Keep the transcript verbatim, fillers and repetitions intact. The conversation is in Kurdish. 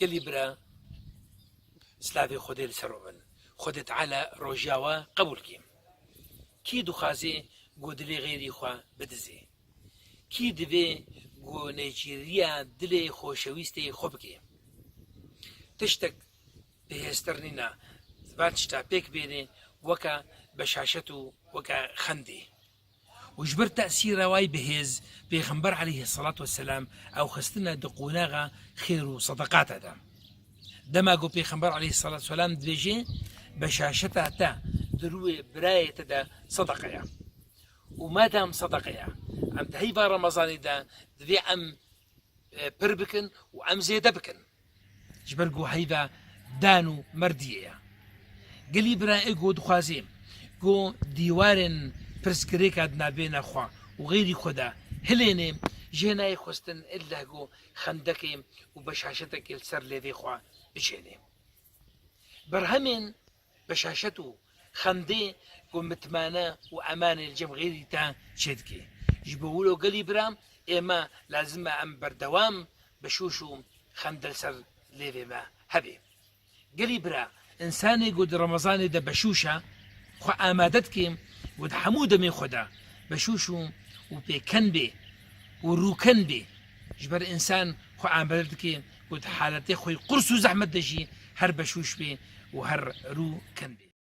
Gelî bira, silavê Xwedê li ser we bin. Xwedê Teala rojiya we qebûl kî. Kî dixwazê ku dilê xêrî xwe bidizê? Kî divê ku nêçîriya dilê xoşewîstê xwe bikê? Tiştek bihêztir nîne, van tişta pêk bênê weke beşaşet û weke xendê. Û ji ber tesîra way bihêz, Pêxember aleyhisselatu vesselam ew xistine di qonaxa xêr û sedeqata de. Dema ku Pêxember aleyhisselatu vesselam dibêje, beşaşeta te di rûyê birayê te de sedeqe ye. Û madem sedeqe ye, em di heyva Remezanê de divê em e, pir bikin û em zêde bikin. Ji ber ku heyva dan û merdiyê ye. Gelî bira ê ku dixwazê ku dîwarên pirsgirêka di navbêna xwe û xêrî xwe de hilênê, jê nayê xwestin illeh ku xendekê û beşaşetekê li ser lêvê xwe biçênê. Berhemên beşaşet û xendê ku mitmane û emanê li cem xêrî te çêdike. Ji bo wilo gelî bira, ê me lazim e em berdewam beşûş û xende li ser lêvê me hebe. Gelî bira, însanê ku di Remezanê de beşûş e, xwe amade dike ku di hemû demê xwe de beşûş û, û pêken bê û rûken bê. Ji ber însan xwe amade dike ku di haletê xwe yê qurs û zehmet de jî her beşûş bê û her rûken bê.